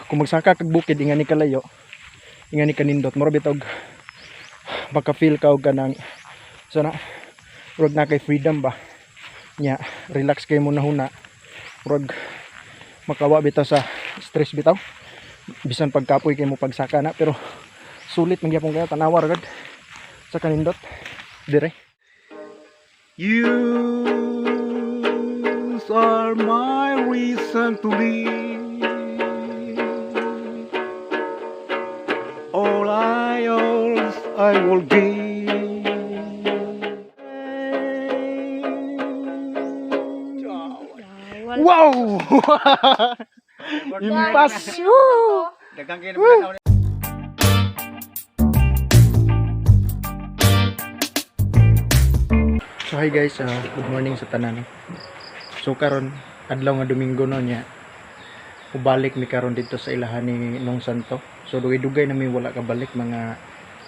Kung magsaka kag bukid ingani kalayo, ingani kanindot, mura bitog maka-feel ka og kanang so na murag na kay freedom ba nya, relax kay mo na huna, murag makawa bitaw sa stress bitaw, bisan pagkapoy kay mo pagsaka na, pero sulit man gyapon kayo. Tanawa ra gud sa kanindot dire. You are my reason to live. All I else I will give. Wow! Impas! Woo! So hi guys, good morning sa tanan. So karon adlaw nga Domingo no niya. Ubalik mi karon dito sa ilahan ni Nong Santo. So dugay-dugay na mi wala kabalik, mga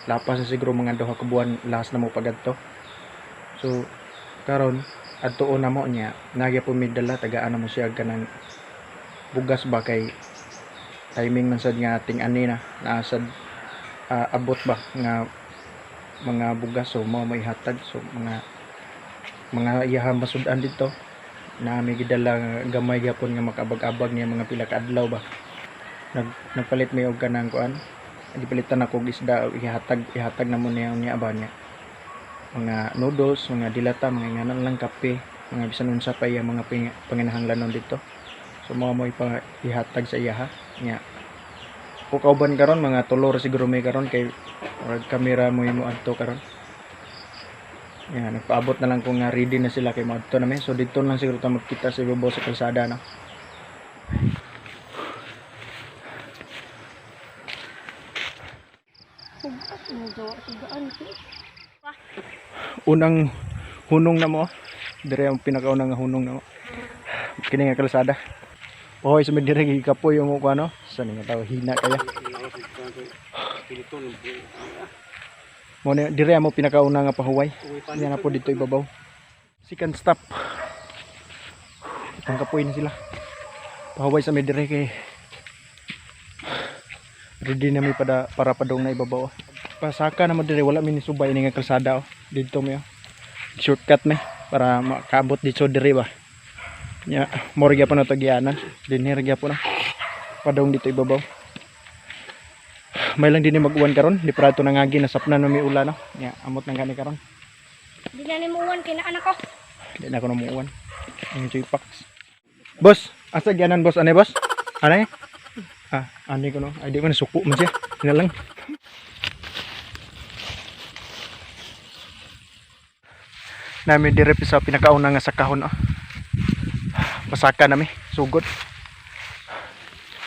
lapas na siguro mga 2 ka buwan last na mo pagadto. So karon adtuon na mo niya, nagya po mi dala, tagaan na mo siya kanang bugas ba, kay timing man sad nga ting ani na naasad abot ba nga mga bugas, so mao may hatag. So mga iyaha masud-an dito na may gidala nga gamay gyapon nga makaabag-abag niya mga pila ka adlaw ba. Nagpalit mi og kanang kuan, gipalitan ako og isda og ihatag ihatag na mo niya unya ba niya, mga noodles, mga dilata, mga ingana lang, kape, mga bisan unsa pa iya mga panginahanglanon dito. So mao mo ipa ihatag sa iyaha nya. Kung kauban karon, mga tulo ra siguro may karon, kay murag kamera mo imo adto karon. Ya, nagpaabot na lang ko nga ready na sila kay moadto na mi. So dito lang siguro ta magkita sa ibabaw sa kalsada no. Unang hunong na mo. Dire ang pinakaunang nga hunong na mo. Kini nga kalsada. Oy, sa dire gikapoy yung mo ano. Sa ni nga tawo, hina kaya. Mo ni dire mo pinakauna nga pahuway. Yan na po dito ibabaw. Second stop. Ang kapoy na sila. Pahuway sa may dire kay ready na mi para para padong na ibabaw. Pasaka na mo dire, wala mi ni subay ini nga kalsada oh. Dito mi oh. Shortcut mi para makaabot dito dire ba. Nya, mo ra gyapon na to gianan. Dinhi ra gyapon na. Padong dito ibabaw. May lang din ni mag-uwan karon, di para ito nangagi, nasapnan na may ulan no. Nya, amot nang gani karon. Di na ni muwan kay na anak ko. Di na ako namuuwan. Ang joy packs. Boss, asa gianan boss? Ane boss? Ane? Ah, ane ko no. Ay di ko nasuko man siya. Ina lang. Nami dire sa pinakauna nga sa kahon oh. Pasaka nami, sugod.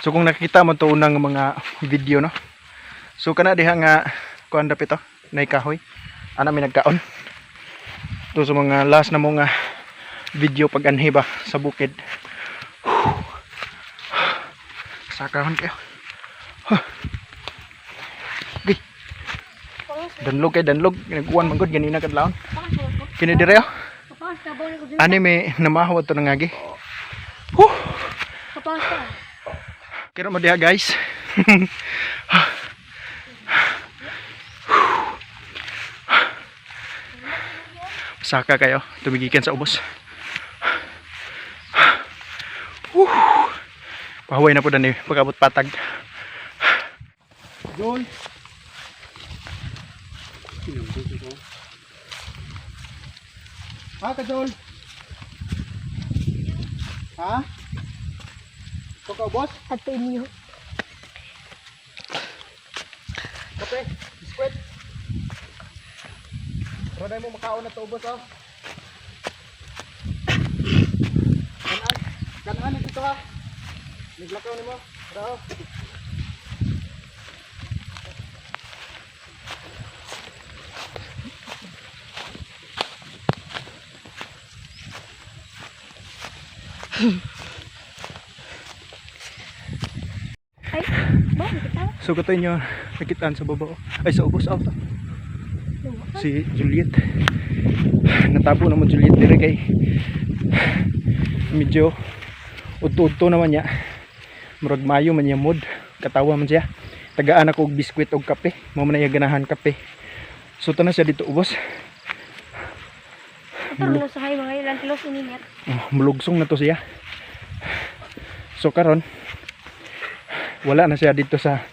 So kung nakita mo to unang mga video no. So kana diha nga kuan dapit oh, nay kahoy. Ana mi nagkaon. To sa mga last na mo nga video pag anhi ba sa bukid. Sakahon kayo. Huh. Gay. Danlog kay danlog, nag-uwan man gud ganina kadlawon. Kini dire oh. Ani may namahaw to nangagi. Huh. Kira mo diha guys. Saka kayo, tumigikan sa ubos. Whew. Pahuway na po dani pagabot patag. Jol. Ha, Kajol? Ha? Ito boss? Ato inyo. Kape, biskwit. Roday mo makaon na to, boss, oh. Kanan, kanan dito ha. Niglakaw nimo. Ra oh. Ay, ba kita? So kato inyo nakitaan sa baba oh. Ay sa ubos out. Si Juliet. Natabo na mo Juliet dire kay medyo Udto-udto naman niya. Murag maayo man niya mood. Katawa man siya. Tagaan ako og biskwit og kape. Mao man na iya ganahan kape. So tanan siya dito ubos. Ito rin sa mga ilang kilos ininit. Oh, mulugsong na to siya. So karon wala na siya dito sa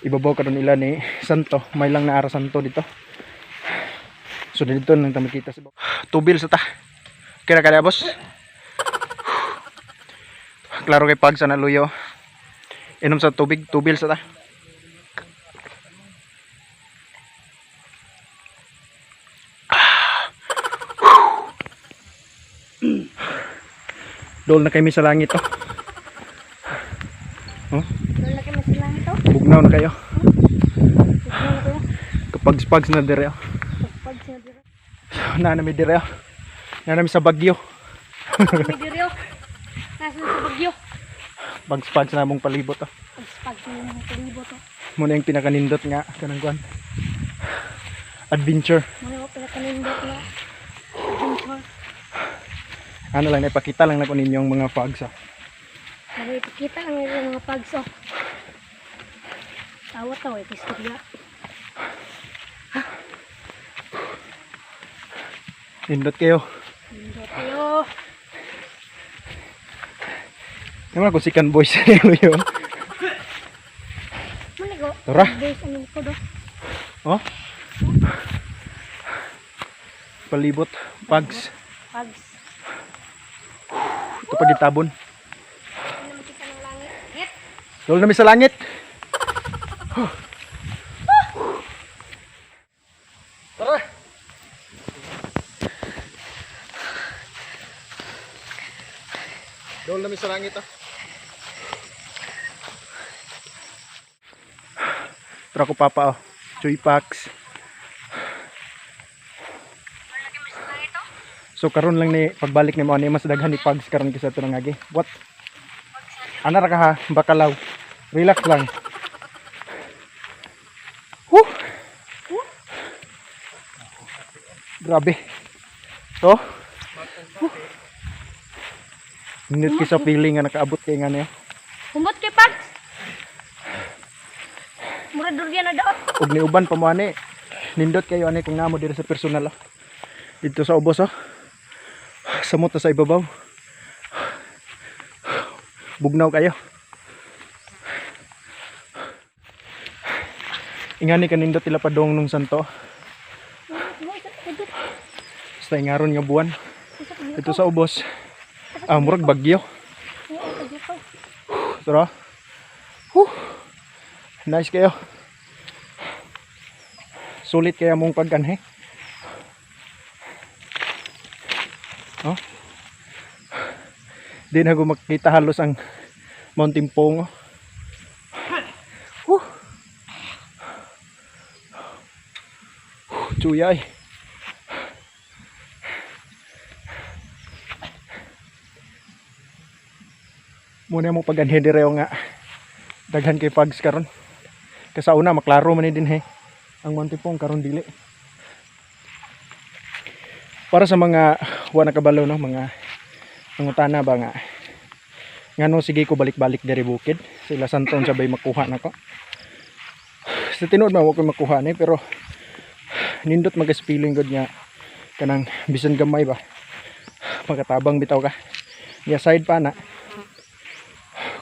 ibabaw karon ila ni Santo. May lang na ara Santo dito. So dito lang ta makita sa tubil sa ta. Kira kada, boss. Klaro kay pag sa naluyo. Inom sa tubig, tubil sa ta. Dol na kami sa langit oh. Oh, Doon na kami sila nito. bugnaw na kayo. Bugnaw na kayo. Kapag pags na dire oh. Pagpag sila dito. Na nami dire oh. Na nami sa Bagyo. Kami diri oh. Nasa sa Bagyo. Pags-pags na among palibot oh. Pagpag sila mga palibot oh. Muna yung pinakanindot nga kanang kuan. Adventure. Mga pinakanindot na adventure. Ano lang, ipakita lang nako ninyo ang mga fogs ah. Nakikita lang yung mga pags oh. Tawa-tawa ito istorya. Nindot kayo. Nindot kayo. Naman ako sikan boys yun. Manigo. Tara. Guys, ano ko do? Oh. Palibot, pags. Pags. Ito pagitabon. Ano makita ng langit? Hit. Dol nami sa langit. Tara. Dol nami sa langit ah. Tara ko papa oh. Joy packs. Malaki mas langit oh. So karon lang ni pagbalik ni mo ani mas daghan ni pags karon kaysa ato nangagi. What? Ana ra ka ha, bakalaw. Relax lang. Whew. Grabe. To. Whew. Minute kay sa feeling nga nakaabot kay nga niya. Humot kay pags. Mura durian na daot. Og niuban pa mo ani. Nindot kayo ani kung namo diri sa personal ah. Dito sa ubos ah. Samot na sa ibabaw. Bugnaw kayo. Ingani kanindot ila padong nung santo. Mo isa udot. Basta ingaron nga buwan. Isa ko. Dito sa ubos. Ah, murag bagyo. Oo, bagyo ko. Tara. Whew. Nice kayo. Sulit kaya mong pagkanhe. Oh. Di na ko makita halos ang Mount Timpongo. Whew. Chuya eh. Muna mo pag-anhe dire nga daghan kay fags karon. Kasi sa una maklaro man ni din he. Ang Montipong karon dili. Para sa mga wa nakabalo no, mga nangutana ba nga ngano sige ko balik-balik diri bukid sila santon sabay makuha nako. Sa tinuod man wa ko makuha ni, pero nindot magas feeling gud nga kanang bisan gamay ba makatabang bitaw ka. Ya side pa na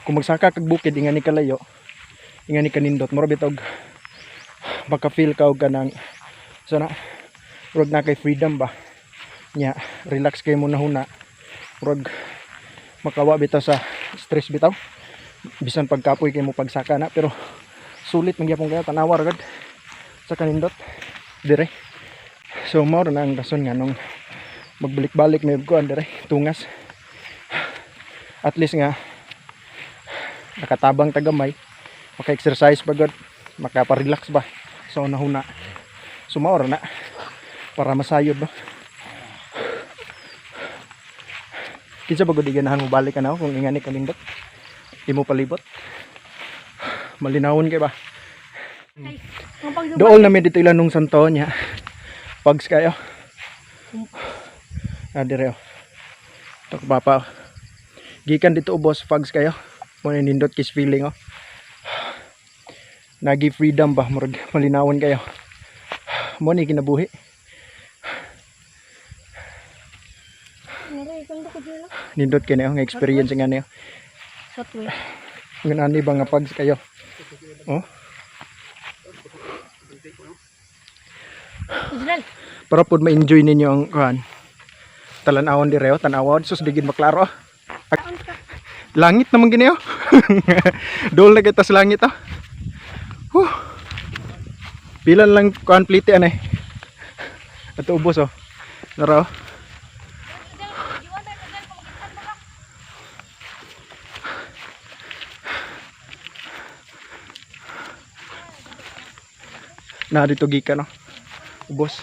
kung magsaka kag bukid ingani kalayo, ingani kanindot, mura bitog maka-feel ka og kanang sana murag na kay freedom ba nya, relax kay mo na huna, murag makawa bitaw sa stress bitaw bisan pagkapoy kay mo pagsaka na, pero sulit man gyapon kayo, tanawa ra gud sa kanindot dire. So mao ra na ang rason nga nung magbalik-balik may kuan dire tungas, at least nga nakatabang tagamay, maka-exercise pa gud, makaparelax ba. So nahuna sumaor na para masayod ba. Kinsa ba gud ganahan mo balik ka na kung ingani kanindot imo palibot, malinawon kay ba. Ay, ang pagdubay. Dool na dito ilan nung santo niya. Pags kayo. Ah, dire oh. Ito papa. Gikan dito ubos, fogs kayo. Mo ni nindot kis feeling, oh. Nagi freedom ba, murag malinawon kayo. Mo ni kinabuhi. Meron ikon ko dyan. Nindot kini, oh, nga experience nga niyo. Shotway. Ngan ani ba nga fogs kayo. Oh, Original. Para pod ma-enjoy ninyo ang kuan. Talan-awon dire, oh, tan-awon sus digid maklaro, oh. Taon ka. Langit naman gini, oh. Dol na kita sa langit, oh. Whew. Pila lang kuan plite anay. Ato ubos, oh. Nara, oh. Na dito gikan, oh. Ubos.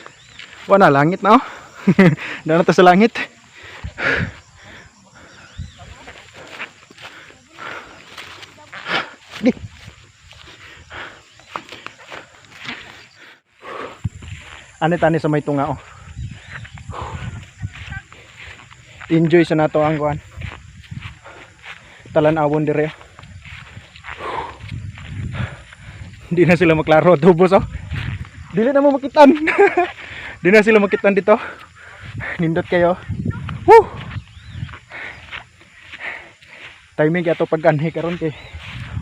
Wala langit na, oh. Na ta sa langit. Di. Ano tani sa may tunga, oh. Enjoy sa nato ang kuan. Talan-awon dire, oh. Hindi na sila maklaro at ubos, oh. Dili na mo makitan. Di na sila makitan dito. Nindot kayo. Woo! Timing ato pag-anhi karon kay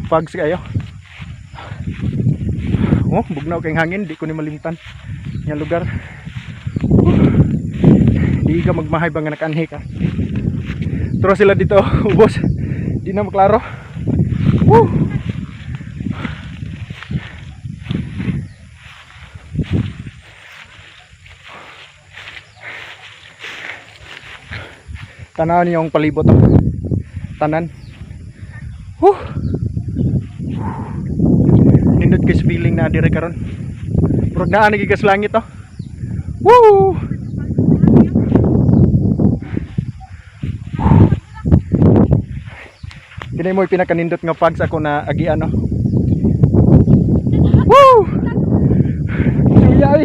fogs kayo. Oh, bugnaw kay hangin, di ko ni malimtan nga lugar. Woo! Di ka magmahay ba nga nakaanhi ka. Turo sila dito, ubos. Di na maklaro. Woo! Tanaw niyo ang palibot, oh. Tanan. Whew. Nindot kay feeling na dire karon. Murag naa nagigas langit, oh. Woo! Kini mo pinakanindot nga fogs ako na agian, oh. Woo! Suya ay.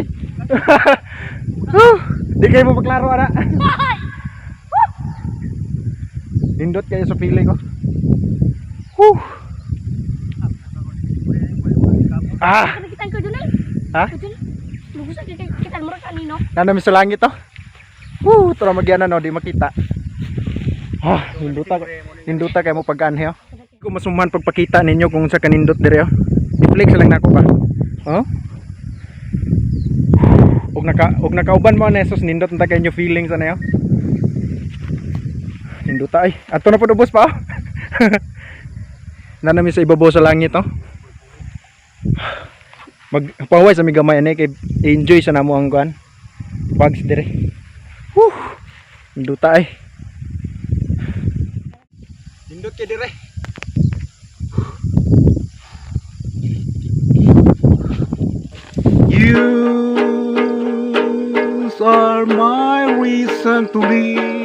Woo! Di kayo mo maklaro ana. Nindot kayo sa feeling ko. Whew. Ah, Nakitaan ko dyan. Ha? Ko dyan. Lugusan kay kita mo kanino. Nanami sa langit, oh. Woo, tara magyanan, oh, di makita. Ah, ninduta, ninduta kayo mo pag-anhe, oh. Kung masuman pagpakita ninyo kung sa kanindot dire, oh. I-flex lang nako ba. Oh. Og nakauban mo na sus, nindot na kayo feelings ano, oh. Ninduta ay. Ato na pud ubos pa, oh. Nanami sa ibabaw sa langit, oh. Magpahuway sa mi gamay ani kay enjoy sa namo ang kuan. Bugs dire. Whew. Ninduta ay. Nindot kay dire. You are my reason to live.